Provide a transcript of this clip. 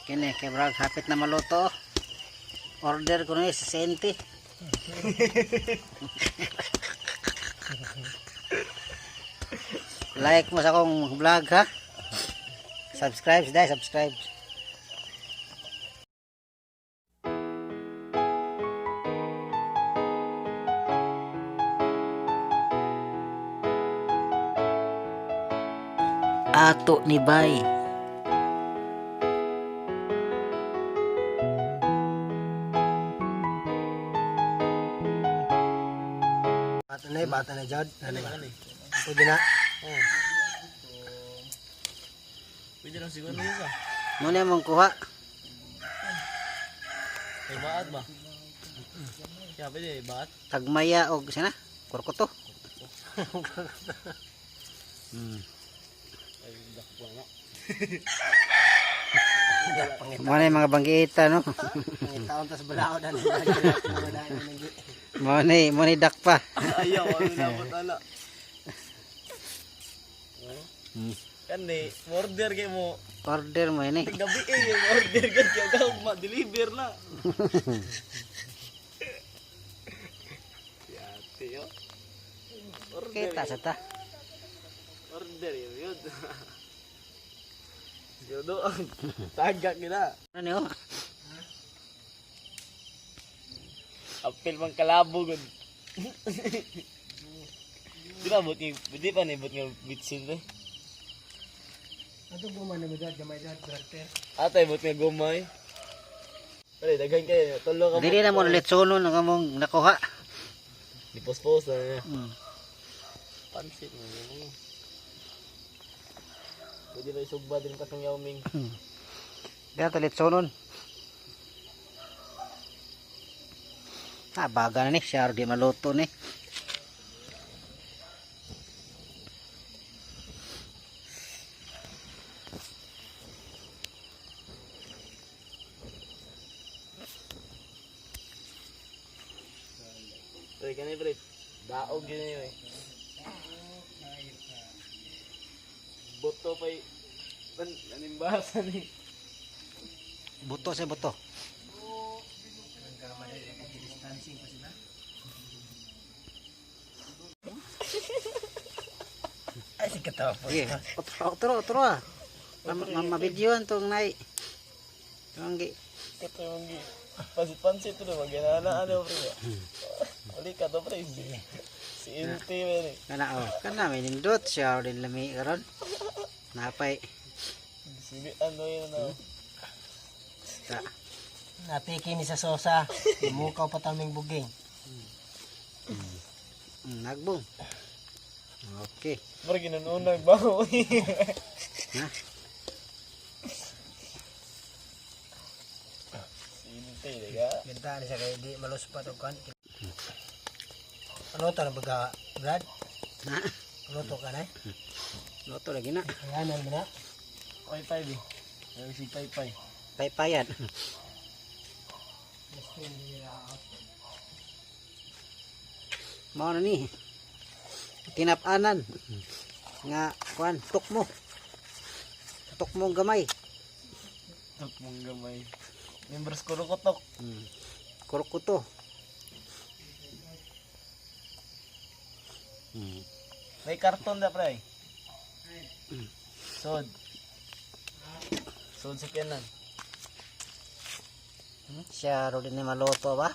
Kini kay brag hapit na maluto. Order ko ni 60. Like mo sa akong vlog, ha. Subscribe, dai subscribe. Ato ni Bay. Bata na jod. Ano ba? Pwede na. Pwede lang siguro yun sa. Muna mong kuha. Ay, baat ba? Kaya pwede, baat. Tagmaya og sana kurkuto. Ay, dakpo na. Muna yung mga banggiita, no? Pangitaon tas balaod na. Muna dakpa. Ayaw, ano na ala. Kani, order kay mo. Order mo ini. Gabi eh, order ka kaya ka ma-deliver na. Yate yo. Order. Kita sa ta. Order yun yun. Yodo, tagak gina. Ano niyo? Apil mang kalabo gud. Di ba but di pa ni but nga bitsin pre. Ato gumay na mo jod, gamay jod, brother. Atay but nga gumay. Pre, daghan kayo, tulo ka mo. Dili na mo litsonon ang among nakuha. Di pospos na niya. Pansit mo yun. Pwede ba isugba din ka kang Yao Ming? Dili ta litsonon. Ah, baga na ni siya di maluto ni. Pre, kani pre. Daog yun yun eh. Boto pa'y... Pan, animbasa ni. Buto sa buto. Distancing pa sila. Ay, sige katawa po. Sige, otro otro otro ah. Ma-videoan tong nay. Tong gi. Ito yung pansit-pansit ito na maginana ano pre. Uli ka to pre. Si Inti man eh. Kana oh, kana may nindot siya din lami karon. Napay. Si ano yun na. Ta. Napiki ni sa sosa. Mukaw pa taming buging. Nagbong. Okay. Pre, ginununag ba ako? Ha? Si Inti, di ka? Ganda ni siya kay di maluspat og kan. Luto na baga, Brad? Na. Luto ka na? Luto lagi na. Kayanan mo na. Okay, five eh. Ay, si Pai Pai. Paypayan. Mao na ni. Tinapanan. Nga kuan tukmo. Tukmong gamay. Tok mong gamay. Members ko tok. Kurukuto. May karton na pre. Sod. Sod sa pianan. Siya ro din ni maluto ba?